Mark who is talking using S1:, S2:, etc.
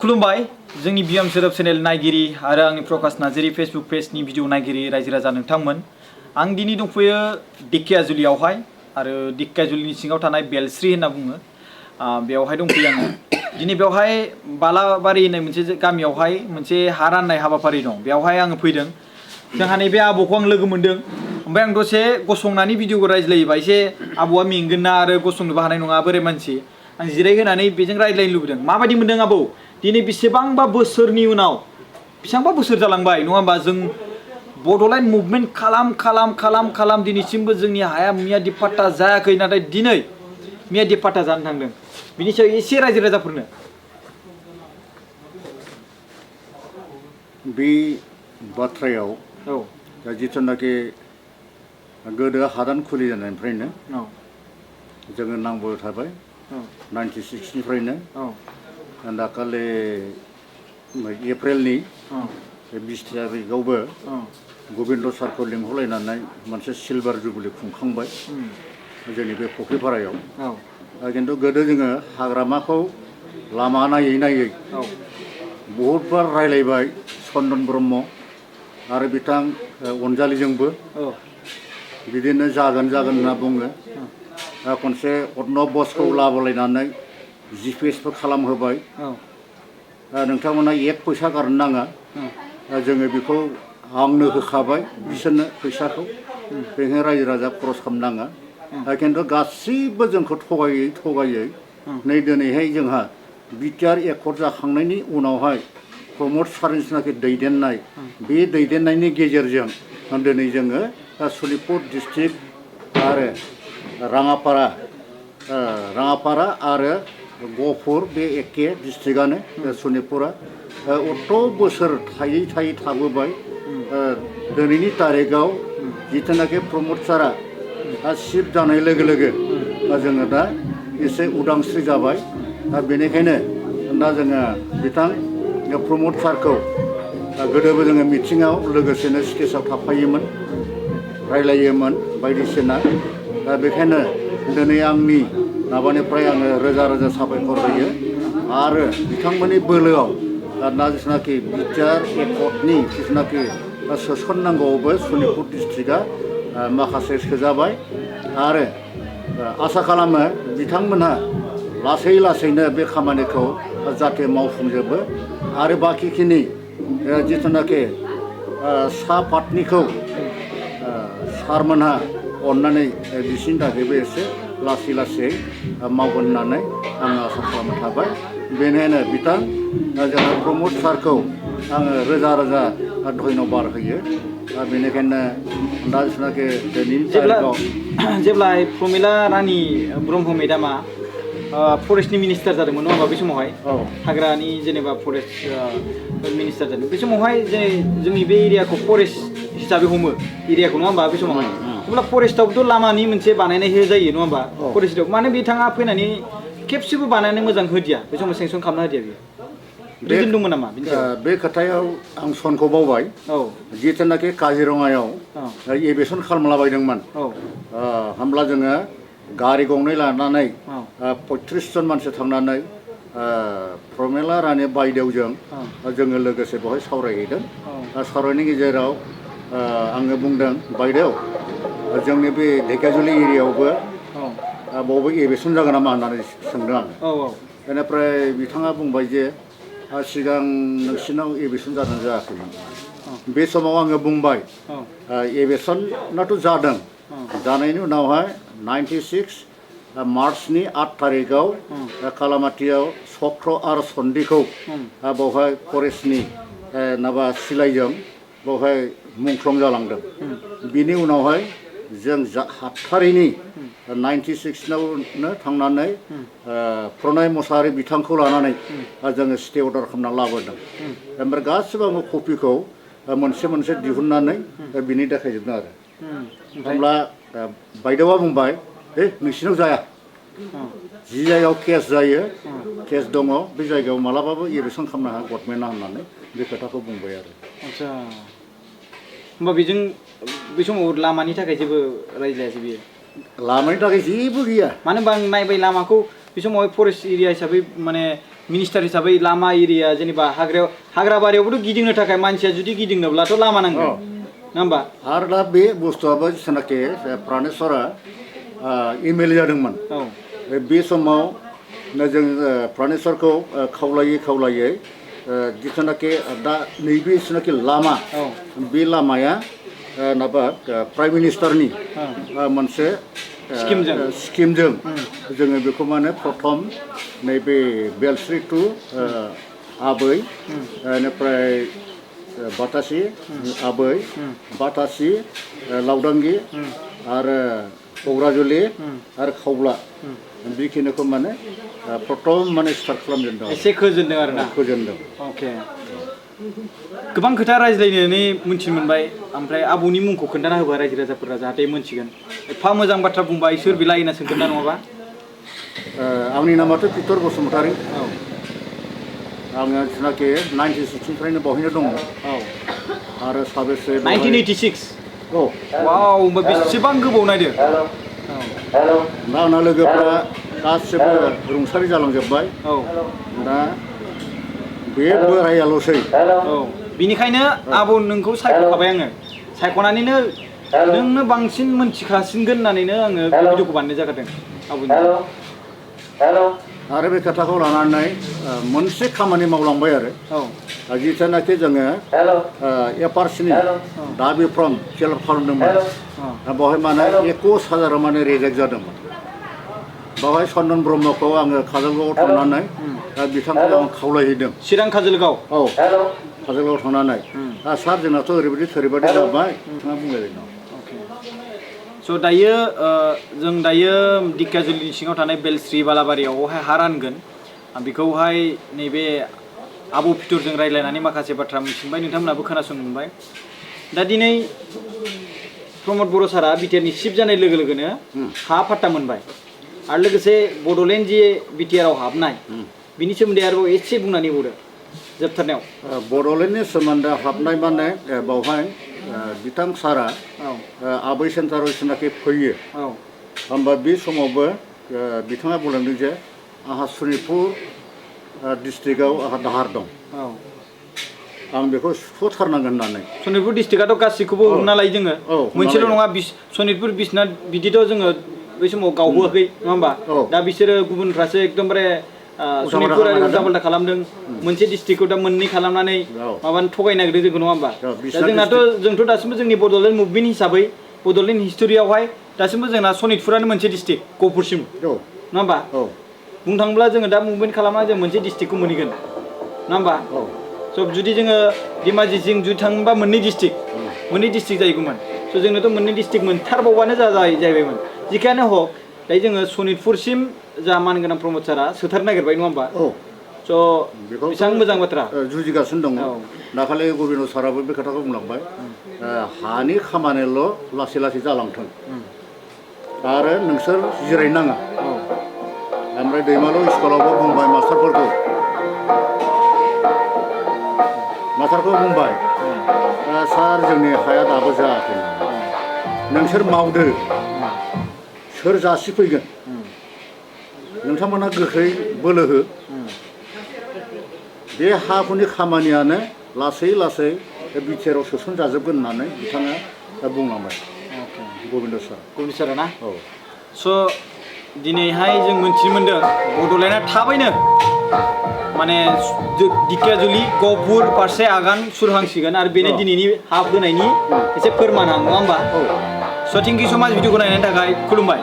S1: खुलुमबाय जोंनि बियाम सोदोब चेनेल नायगिरि आरो आंनि प्रकाश नार्जारी फेसबुक पेजनि भिडिअ नायगिरि रायजो राजा नोंथांमोन आं दिनै दंफैयो दिकेयाजुलियावहाय आरो दिकेयाजुलिनि सिङाव थानाय बेलस्रि होनना बुङो बेवहाय दंफैयो आङो दिनै बेवहाय बालाबारि होननाय मोनसे गामियावहाय मोनसे हा राननाय हाबाफारि दं बेवहाय आङो फैदों जोंहा नैबे आबौखौ आं लोगो मोनदों ओमफ्राय आं दसे गसंनानै भिडिअखौ रायज्लायोबा एसे आबौआ मेंगोन ना आरो गसंनोबो हानाय नङा बोरै मानसि आं जिरायहोनानै बेजों रायज्लायनो लुबैदों माबायदि मोनदों आबौ दिनै बेसेबांबा बोसोरनि उनाव बेसेबांबा बोसोर जालांबाय नङा होमबा जों बड'लेण्ड मुभमेन्ट खालाम दिनैसिमबो जोंनि हाया मियादि पाट्टा जायाखै नाथाय दिनै मियादि पाट्टा जानो थांदों बिनि सायाव एसे रायजो राजाफोरनो
S2: बे बाथ्रायाव जिथुनाखि गोदो हादान खुलि जानायनिफ्रायनो जोङो नांबोबाय थाबाय 96 निफ्रायनो दाखालि एप्रिलनि 20 तारिखआवबो गबिन्द सारखौ लिंहरलायनानै मोनसे सिलभार जुबलि खुंखांबाय जोंनि बे फुख्रिपारायाव खिन्थु गोदो जोङो हाग्रामाखौ लामा नायै बहुद बार रायलायबाय चन्दन ब्रह्म आरो बिथां अनजालिजोंबो बिदिनो जागोन होनना बुङो खनसे अर्नब बसखौ लाबोलायनानै जिपिएसबो खालामहोबाय नोंथांमोना एक फैसा गारनो नाङा जोङो बेखौ आंनो होखाबाय बिसोरनो फैसाखौ बेखायनो रायजो राजा खरस खालामनो नाङा खिन्थु गासैबो जोंखौ थगायै नै दिनैहाय जोंहा बिटिआर एकर्ड जाखांनायनि उनावहाय प्रमद सारनिसिनाखि दैदेननाय बे दैदेननायनि गेजेरजों दिनै जोङो सनितपुर डिस्ट्रिक्ट आरो राङापारा आरो गहपुर बे एखे डिस्ट्रिक्टआनो सनितपुरा अत बोसोर थायै थाबोबाय दिनैनि तारिखआव जिथुनाखि प्रमद सारा सिफ जानाय लोगो लोगो जोङो दा एसे उदांस्रि जाबाय बेनिखायनो दा जोङो बिथां प्रमद सारखौ गोदोबो जोङो मिटिङाव लोगोसेनो स्टेजआव थाफायोमोन रायलायोमोन बायदिसिना दा बेखायनो दिनै आंनि माबानिफ्राय आङो रोजा साबायखर होयो आरो बिथांमोननि बोलोआव दा जिथुनाखि बिटिआर एकर्डनि जिथुनाखि सोसननांगौआवबो सनितपुर डिस्ट्रिक्टआ माखासे सोजाबाय आरो आसा खालामो बिथांमोनहा लासैनो बे खामानिखौ जाहाथे मावफुंजोबो आरो बाखिखिनि जिथुनाखि सापातनिखौ सारमोनहा अननानै बिसिनि थाखायबो एसे लासै मावगोन होननानै आङो आसा खालामनो थाबाय बेनिखायनो बिथां जोंहा प्रमद सारखौ आङो रोजा धन्यबाद होयो बेनिखायनो दा जिथुनाखि दिनैनि तारिखआव
S1: जेब्ला प्रमिला रानी ब्रह्म मेदामा फरेस्टनि मिनिस्टार जादोंमोन नङा होमबा बे समावहाय हाग्रानि जेनेबा फरेस्ट मिनिस्टार जादों बे समावहाय जोंनि बे एरियाखौ फरेस्ट हिसाबै हमो एरियाखौ नङा होमबा बे समावहाय अब्ला फरेस्टआवबोथ' लामानि मोनसे बानायनाय जायो नङा होमबा फरेस्टआव माने बिथाङा फैनानै खेबसेबो बानायनानै मोजां होदिया बे समाव सेंसन खालामना होदिया बियो रिजन दंमोन नामा
S2: बे खोथायाव आं सनखौ बावबाय जिथुनाखि काजिरङायाव एभिएसन खालामलाबायदोंमोन होमब्ला जोङो गारि गंनै लानानै 35 जन मानसि थांनानै प्रमिला रानी बायदेवजों जोङो लोगोसे बेवहाय सावरायहैदों सावरायनायनि गेजेराव आङो बुंदों बायदेव जोंनि बे ढेकियाजुलि एरियायावबो बबे एभिएसन जागोन नामा होननानै सोंदों आं बेनिफ्राय बिथाङा बुंबाय जे सिगां नोंसिनाव एभिएसन जादों जायाखैमोन बे समाव आङो बुंबाय एभिएसनाथ' जादों जानायनि उनावहाय 96 मार्चनि 8 तारिखआव कालामाटियाव चक्र आरो सन्दिखौ बेवहाय फरेस्टनि माबा सिलाइजों बेवहाय मुंख्लं जालांदों बिनि उनावहाय जों हाबथारैनि 96आवनो थांनानै प्रनय मुसाहारि बिथांखौ लानानै जोङो स्टे अर्डार खालामना लाबोदों ओमफ्राय गासिबो आङो कपिखौ मोनसे दिहुननानै बिनि देखायजोबदों आरो होमब्ला बायदेवा बुंबाय नोंसिनाव जाया जि जायगायाव केस जायो केस दङ बे जायगायाव मालाबाबो एभिएसन खालामनो हाया गभर्नमेन्टआ होननानै बे खोथाखौ बुंबाय आरो
S1: आच्छा होमबा बेजों बे समाव लामानि थाखाय जेबो रायज्लायासै बियो
S2: लामानि थाखाय जेबो गैया
S1: मानो होनबा आं नायबाय लामाखौ बे समावहाय फरेस्ट एरिया हिसाबै माने मिनिस्टार हिसाबै लामा एरिया जेनेबा हाग्रा बारियावबोथ' गिदिंनो थाखाय मानसिया जुदि गिदिंनोब्लाथ' लामा नांगोन नङा होमबा
S2: आरो दा बे बुस्थुआबो जेनाखि प्राणेश्वरा एमएलए जादोंमोन बे समाव जों प्राणेश्वरखौ खावलायै जिथुनाखि दा नैबे जिथुनाखि लामा बे लामाया माबा प्राइम मिनिस्टारनि मोनसे स्किमजों जोङो बेखौ माने प्रथम नैबे बेलस्रि टु आबै बेनिफ्राय बातासि आबै बातासि लावदांगि आरो क'क्राझारनि आरो खावब्ला बेखिनिखौ माने प्रथम माने स्टार्ट खालामजेनदों
S1: एसे खोजेनदों आरोना
S2: खोजेनदों
S1: अके गोबां खोथा रायज्लायनानै मोनथिनो मोनबाय ओमफ्राय आबौनि मुंखौ खोन्थाना होबाय रायजो राजाफोरा जाहाथे मोनथिगोन एफा मोजां बाथ्रा बुंबाय सोर बिलाइ होनना सोंगोन ना नङाबा
S2: आंनि नामाथ' पितर बसुमतारी आङो जेनाखि 96निफ्रायनो बावहैनो दङ आरो साबेसे
S1: 1986 वाव होमबा बेसेबां गोबाव नायदो
S2: दा आंना लोगोफ्रा गासिबो रुंसारि जालांजोब्बाय दा बे बोरायाल'सै
S1: बिनिखायनो आबौ नोंखौ सायख'खाबाय आङो सायख'नानैनो नोंनो बांसिन मोनथिखासिनगोन होननानैनो आङो भिडिअखौ बानायनाय जादों आबौनि
S2: आरो बे खोथाखौ लानानै मोनसे खामानि मावलांबाय आरो जिथुनाखि जोङो एफआरसिनि दाबि फर्म फिलआप खालामदोंमोन बेवहाय माने 21,000 माने रिजेक्ट जादोंमोन बेवहाय चन्दन ब्रह्मखौ आङो काजलगावआव थांनानै बिथांखौ आं खावलायहैदों
S1: चिरां काजलगाव
S2: काजलगावआव थांनानै सार जोंनाथ' ओरैबायदि जाबाय नोंथाङा बुंलायदों
S1: स' दायो जों दायो दिकेजुलिनि सिङाव थानाय बेलस्रि बालाबारियावहाय हा रानगोन बेखौहाय नैबे आबौ फिथुरजों रायज्लायनानै माखासे बाथ्रा मिथिबाय नोंथांमोनाबो खोनासंनो मोनबाय दा दिनै प्रमद बर' सारा बिटिआरनि चिफ जानाय लोगो लोगोनो हा फाट्टा मोनबाय आरो लोगोसे बड'लेण्ड जे बिटिआरआव हाबनाय बिनि सोमोन्दै आरोबाव एसे बुंनानै हरदो जोबथारनायाव
S2: बड'लेण्डनि सोमोन्दै हाबनाय माने बावहाय बिथां सारा आबै सेन्टाराव जेनाखि फैयो होमबा बे समावबो बिथाङा बुंलांदों जे आंहा सनितपुर डिस्ट्रिक्टआव आंहा दाहार दं आं बेखौ सुख'थारनांगोन होननानै
S1: सनितपुर डिस्ट्रिक्टआथ' गासैखौबो हमना लायो जोङो मोनसेल' नङा सनितपुर बिसनाथ बिदिथ' जोङो बै समाव गावबोआखै नङा होमबा दा बिसोरो गुबुनफ्रासो एकदमबारे सनितपुर आरो उल्टा खालामदों मोनसे डिस्ट्रिक्टखौ दा मोननै खालामनानै माबानो थगायनो नागिरदों जोंखौ नङा होमबा दा जोंथ' दासिमबो जोंनि बड'लेण्ड मुभमेन्ट हिसाबै बड'लेण्ड हिस्ट'रियावहाय दासिमबो जोंना सनितपुरानो मोनसे डिस्ट्रिक्ट गहपुरसिम नङा होमबा बुंनो थाङोब्ला जोङो दा मुभमेन्ट खालामना जों मोनसे डिस्ट्रिक्टखौ मोनहैगोन नङा होमबा स' जुदि जोङो धेमाजिसिम जुदि थाङोबा मोननै डिस्ट्रिक्ट जाहैगौमोन स' जोंनोथ' मोननै डिस्ट्रिक्ट मोनथारबावबानो जाहैबायमोन जिखियानो हक दायो जोङो सनितपुरसिम जा मानगोनां प्रमद सारा सोथारनो नागिरबाय नङा होमबा स' बेसेबां मोजां बाथ्रा
S2: जुजिगासिनो दङ दाखालि गबिन्द साराबो बे खोथाखौ बुंलांबाय हानि खामानिल' लासै लासै जालांथों आरो नोंसोर जिरायनो नाङा ओमफ्राय दैमालु स्कुलावबो बुंबाय मास्टारखौ बुंबाय सार जोंनि हाया दाबो जायाखै नोंसोर मावदो सोर जासिफैगोन नोंथांमोना गोख्रै बोलो हो बे हाफोरनि खामानियानो लासै लासै बिटिआरआव सोसनजाजोबगोन होननानै बिथाङा बुंलांबाय गबिन्द सारा ना
S1: स' दिनैहाय जों मोनथिनो मोनदों बड'लेण्डआ थाबैनो माने दिकेजुलि गहपुर फारसे आगान सुरहांसिगोन आरो बेनो दिनैनि हा होनायनि एसे फोरमान नङा होमबा स' थेंक इउ स' माच भिडिअखौ नायनायनि थाखाय खुलुमबाय